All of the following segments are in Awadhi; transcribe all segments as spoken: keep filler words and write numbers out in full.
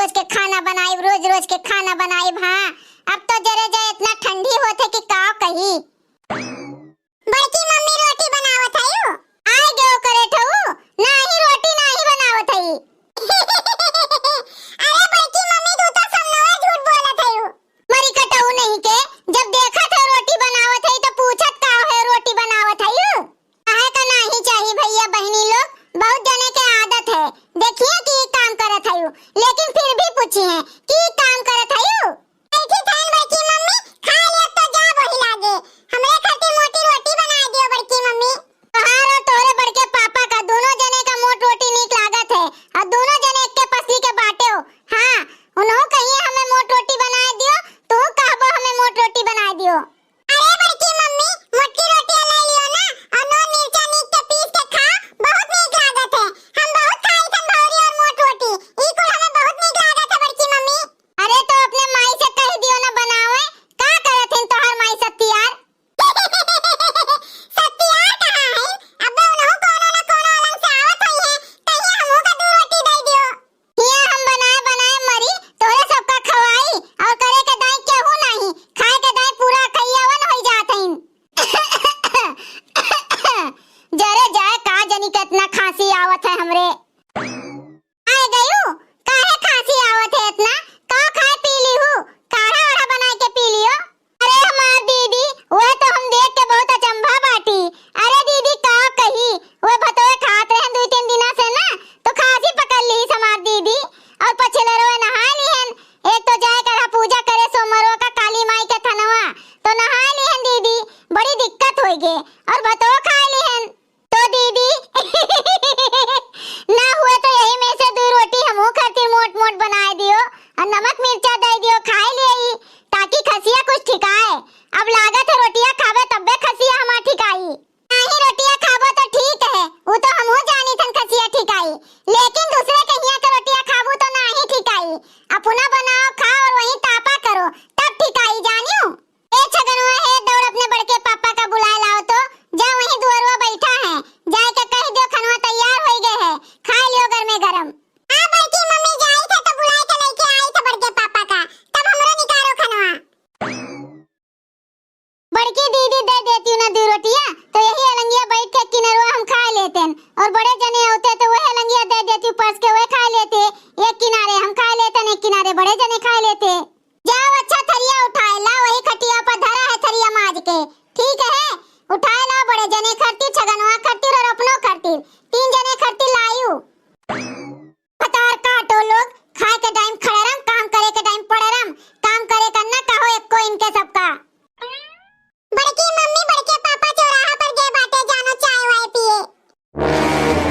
रोज के खाना बनाइब, रोज रोज के खाना बनाइब। हाँ, अब तो जरे जाए इतना ठंडी होत है कि का कही। बड़की मम्मी रोटी बनावत हयू? आए गयो करे ठऊ, नाही रोटी नाही बनावत हई। अरे बड़की मम्मी, तू तो समनवा झूठ बोलत हयू। मरी कटऊ नहीं के, जब देखत है रोटी बनावत हई तो पूछत का है रोटी बनावत हयू? कहे का नाही चाही भैया बहिनी लोग, बहुत जने के आदत है, देखिए कि ई काम करत हयू, लेकिन फिर भी पूछी है कि ई काम करत हयू। बैठी थैन बड़की मम्मी, खा लियो तो जा वही लागे। हमरे खातिर मोटी रोटी बनाए दियो बड़की मम्मी। तोहार और तोहरे बड़के पापा का दोनों जने का मोट रोटी नीक लागत है, और दोनों जने एक के पसली के बाटे हो। हाँ, उन्हों कहिए हमें मोट रोटी बनाए दियो, तू कहबो हमें मोट रोटी बनाए दियो। अरे बड़की मम्मी, मोटकी रोटियां ले लियो ना, और नून मिर्चा नीक के पीस के खा, बहुत नीक लागत है। हम बहुत खाई थन भौरी और मोट रोटी, ई कुल हमें बहुत नीक लागत है बड़की मम्मी। अरे तो अपने माई से कह दियो ना बनावे, का करत हिन तोहर माई सत्तियार? सत्तियार कहाँ है? अबे उनहु कोनो ना कोनो अलंग से आवत होई है, कहिए हमहू का दू रोटी दे दियो। हियां हम बनाए बनाए मरी, तोहरे सबका खवाई, और करे के दाई केहू नाही, खाए के दाई पूरा खैयावन होई जात हईन। जरे जाए का जनी कितना खांसी आवत है हमरे। आए गयू, काहे खांसी आवत है इतना? का खाए पी लीहू? काढ़ा वाढ़ा बनाए के पी लियो। अरे हमार दीदी, वह तो हम देख के बहुत अचंभा बाटी। अरे दीदी, का कही, वह भतोए खात रहन दुई तीन दिना से ना, तो खांसी पकड़ ली हमार दीदी। और पछिलरवे नहाए लिहन, एक तो जाए करा पूजा करे सोमरवा का काली माई के थनवा, तो नहाए लिहन दीदी, बड़ी दिक्कत होई गे, और भतोए खाए लिहन। तो दीदी, ना हुए तो यही में से दू रोटी हमहू खातिर मोट मोट बनाए दियो और नमक मिर्चा दे दियो, खाए लिए ही, ताकि खसिया कुछ ठिकाए। अब लागत है रोटिया खावे तब्बे खसिया हमार ठिकाई। नाही रोटिया खाबो तो ठीक है, वो तो हमहू जानी थन खसिया ठिकाई, लेकिन दूसरे के हियां के रोटिया खाबू तो नाही ठिकाई। अपना बनाओ, खाओ और वहीं तापा करो, तब ठिकाई जानियो। ए छगनवा हे, दौड़ अपने बड़के पापा का बुलाए लाओ तो, जा वहीं दुअरवा बैठा है, जाए के कह दियो खनवा तैयार होई गए है, खाए लियो गरमे गरम। हाँ बड़की मम्मी, जाई थे तो बुलाए के लेके आई थे बड़के पापा का, तब हमरो निकारो खनवा। बड़की दीदी दे देती ना दू रोटिया, तो यही अलंगिया बैठ के किनरवा हम खाए लेतेन, और बड़े जने होते तो वह अलंगिया दे देती परस के वह खाए लेते, एक किनारे हम खाए लेतेन, एक किनारे बड़े जने खाए लेते। जाओ, अच्छा थरिया उठाए ला, वही खटिया पर धरा है थरिया माज के, ठीक है? उठाए ला, बड़े जने खरती, छगनवा खरती और अपनो खरती, तीन जने खरती लायू। भतार काटो लोग, खाए के टाइम खड़े रम, काम करे के टाइम पड़े रम, काम करे का ना कहो एको इनके सबका। बड़की मम्मी, बड़के पापा चौराहा पर गए बाटे, जानो चाय वाय पिए।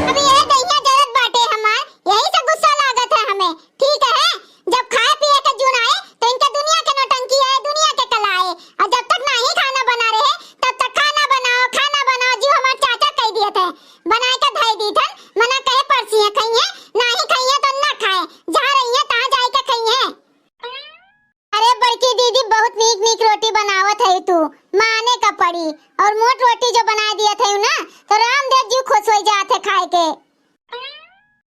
अब यह दहिया जरत बाटे हमार, यही से गुस्सा लागत है हमें, ठीक है? जब खाए पिए के जुन आए, तो इनके दुनिया के नौटंकी आए, दुनिया के कला आए, और जब तक नाही खाना बना रहे, तब तक खाना बनाओ, खाना बनाओ, जीव हमार चाचा कह दिए थे, बनाए के धई दी थन, मना कहे परसिए खइए, नाही खइए तो ना खाए, जहाँ रहिए तहाँ जाए के खइए। अरे बड़की दीदी, बहुत नीक नीक रोटी बनावत है तू, माने का पड़ी। और मोट रोटी जो बना दिया थे ना, तो रामदेव जी खुश हो जाते खाए के।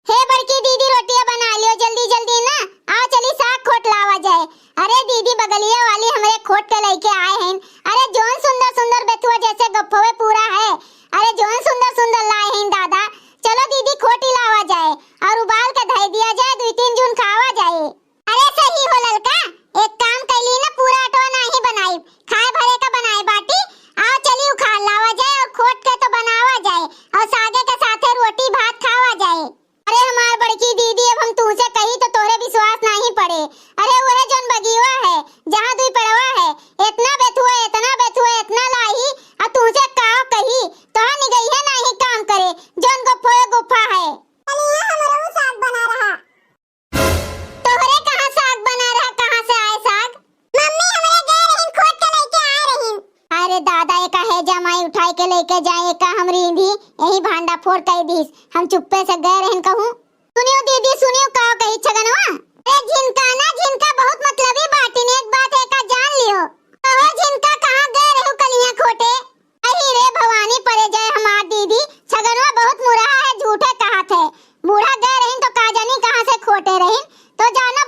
हे बड़की दीदी, रोटियां बना लियो जल्दी जल्दी ना, आओ चली साग खोट लावा जाए। अरे दीदी, बगलिया वाली हमरे खोट के लेके आए हैं। अरे जोन सुंदर सुंदर बेथुआ जैसे गप्पवे पूरा है। अरे जोन सुंदर सुंदर लाए हैं दादा, चलो दीदी खोटी लावा जाए और उबाल के धई दिया जाए, दुई तीन जून खावा जाए। अरे सही हो ललका, एक काम कैली ना, पूरा अटवा नाही बनाई, खाए भरे का बनाए बाटी। आओ चली उखाड़ लावा जाए और खोट के तो बनावा जाए और सागे के साथे रोटी भात खावा जाए। अरे हमार बड़की दीदी, अब हम तुमसे कही तो तोरे विश्वास नाही पड़े। अरे वह जौन बगिवा है, जहाँ दुई पड़वा है, इतना बेथुआ, इतना बेथुआ, इतना लाही, और तुमसे का कही, तो निगइहे नाही काम करे, जौन गुफा गुफा है। चलिए हमरो साग बना रहा। तोहरे कहाँ साग बना रहा, कहाँ से आए साग? मम्मी, हमरे गए रहिन, खोट के लेके आए रहिन। अरे दादा, एका है जमाई उठाई के लेके जाए, एका हम रींधी, यही भांडा फोड़ कई दीस। हम चुप्पे से गए रहिन कहूँ। सुनियो दीदी, सुनियो का कही छगनवा। अरे झिनका ना, झिनका बहुत मतलबी बाटिन, एक बात एका जान लियो। कहो झिनका कहाँ गए रहू कलिया खोटे? अही रे भवानी परे जय हमार दीदी, छगनवा बहुत मुरहा है, झूठे कहत है। बूढ़ा गए रहिन तो का जानी कहाँ से खोटे रहिन, तो जानो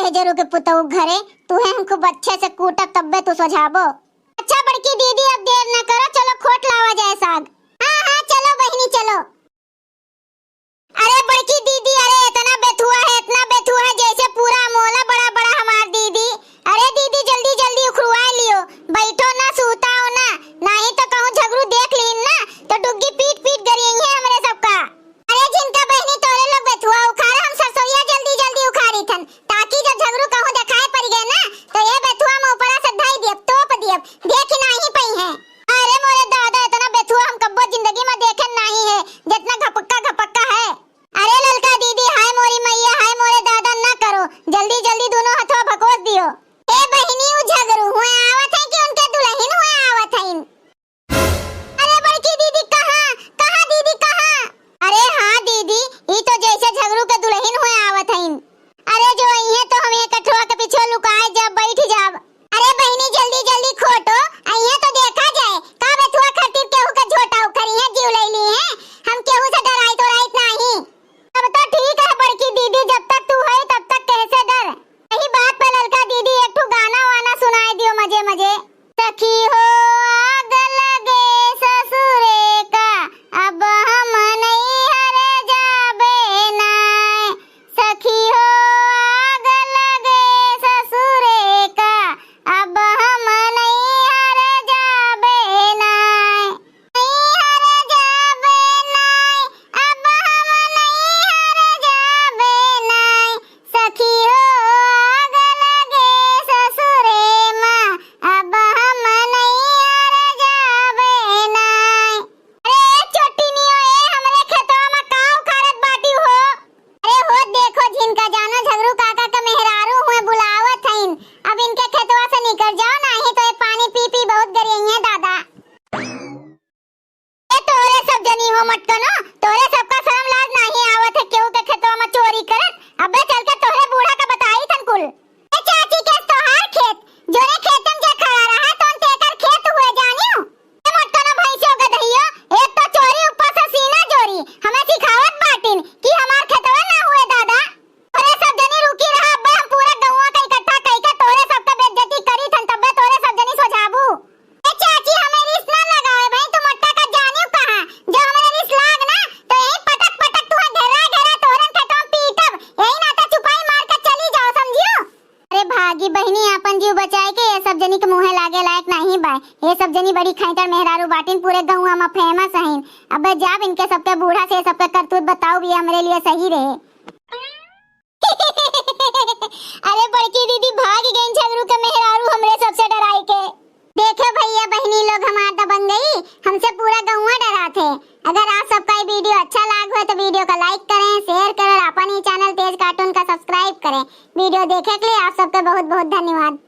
ए जरू के पुतऊ घरे, तुहे हम खूब अच्छे से कूटब, तब्बे तू सोझाबो। अच्छा बड़की दीदी, अब देर न करो, चलो खोट लावा जाए साग। हाँ, हाँ, चलो बहिनी, चलो। अरे बड़की दीदी, अरे इतना बेथुआ है, इतना बेथुआ है, जैसे पूरा मोला बड़ा बड़ा हमार दीदी। अरे दीदी, जल्दी जल्दी उखरुआ लियो, बैठो ना, सूताओ ना, नाही तो कहूँ झगरू देख लीन ना, तो डुग्गी पीट पीट गरियइहें हमरे सबका। अरे झिनका बहिनी, तोरे लोग बेथुआ उखाड़, हम सरसोइया जल्दी जल्दी उखाड़ी थन, ताकि जब झगरू कहूँ देखाए पड़ गए ना, तो ये बेथुआ में ऊपरा से धई दियब, तोप दियब, देखी नाही पइहें। अरे मोरे दादा, इतना बेथुआ हम कब्बो जिंदगी में देखे नाही है, जितना घपक्का घपक्का है। अरे ललका दीदी, हाय मोरी मैया, हाय मोरे दादा, ना करो, जल्दी जल्दी दोनों हथवा भकोस दियो। ए बहिनी, उ झगरू हुए आवत है कि उनके दुलहिन हुए आवत हइन? अरे बड़की दीदी, कहाँ, कहाँ दीदी, कहाँ? अरे हाँ दीदी, ई तो जैसे झगरू के दुलहिन हुए आवत हइन। अरे जो अइहें तो हम ये कठवा के पीछे लुकाए जाब, बैठ जाब। अरे बहिनी, जल्दी जल्दी खोटो, अइहें तो देखा जाए, का बेथुआ खातिर केहू के झोटा उखरिहें, जीव लइ लिहें, हम केहू से डराइत ओराइत नाही। तब तो ठीक है बड़की दीदी, जब तक तू है तब तक केहसे डर। यही बात पे ललका दीदी एक ठो गाना वाना सुनाए दियो मजे मजे। सखी हो आग लगे ससुरे का, अब हम नैहर जाबे नाय। सखी हो आग लगे ससुरे का, अब हम नैहर जाबे नाय। नैहर जाबे नाय, अब हम नैहर जाबे नाय। सखी हो आग लगे ससुरे मा, अब हम नैहर जाबे नाय। अरे चोटिनियो, ए हमरे खेतवा मा का उखाड़त बाटी हो? अरे हो देखो झिनका, जानो झगरू काका के मेहरारू हुए बुलावत हइन, अब इनके खेतवा से निकर जाओ, नाही तो ये पानी पी पी बहुत गरियइहें दादा। ए तोरे सब जनी हो मटकनो, तोरे सबका शरम लाज नाही आवत है केहू के खेतवा मा चोरी करत। अबे चल के तोहरे बूढ़ा का बताई थन कुल। ए चाची, के तोहार खेत, जोरे खेत में जे खड़ा रहा तौन तेकर खेत हुए जानियो। ए मटकनो भैंसियो गदहियो, एक तो चोरी ऊपर से सीना जोरी, हमें सिखावत बाटिन कि हमार खेतवा ना हुए दादा। अरे सब जनी रुकी रहा, अब्बे हम पूरा गौवा का इकट्ठा कई के तोरे सबका बेइज्जती करी थन, तब्बे तोरे सब जनी सोझाबू। ए चाची, हमें रिस ना लगावे भाई, तू मोटका का जानियो कहाँ, जो हमें रिस लाग ना, तो यही पटक पटक तुहा घेरा घेरा तोरन के टोम पीटब, यही नाता चुपाई मार के चली जाओ, समझियो? अरे भागी बहिनी, आपन जीव बचाए के, ये सब जनी के मुँहे लागे लायक नाही बाय। ये सब जनी बड़ी खैतर मेहरारू बाटिन, पूरे गौवा मा famous हईन। अबे जाब इनके सबके बूढ़ा से ये सबके करतूत बताउब, ये हमरे लिए सही रहे। अरे बड़की दीदी, भाग गईन झगरू के मेहरारू हमरे सबसे डराई के। देखो भैया बहिनी लोग, हमार दबंगई हमसे पूरा गौवा डरात है। अगर आप सबका ये video अच्छा लाग हो तो video का like करें, share करें और अपन ही channel तेज cartoon का subscribe करें। Video देखे के लिए आप सबके बहुत बहुत धन्यवाद।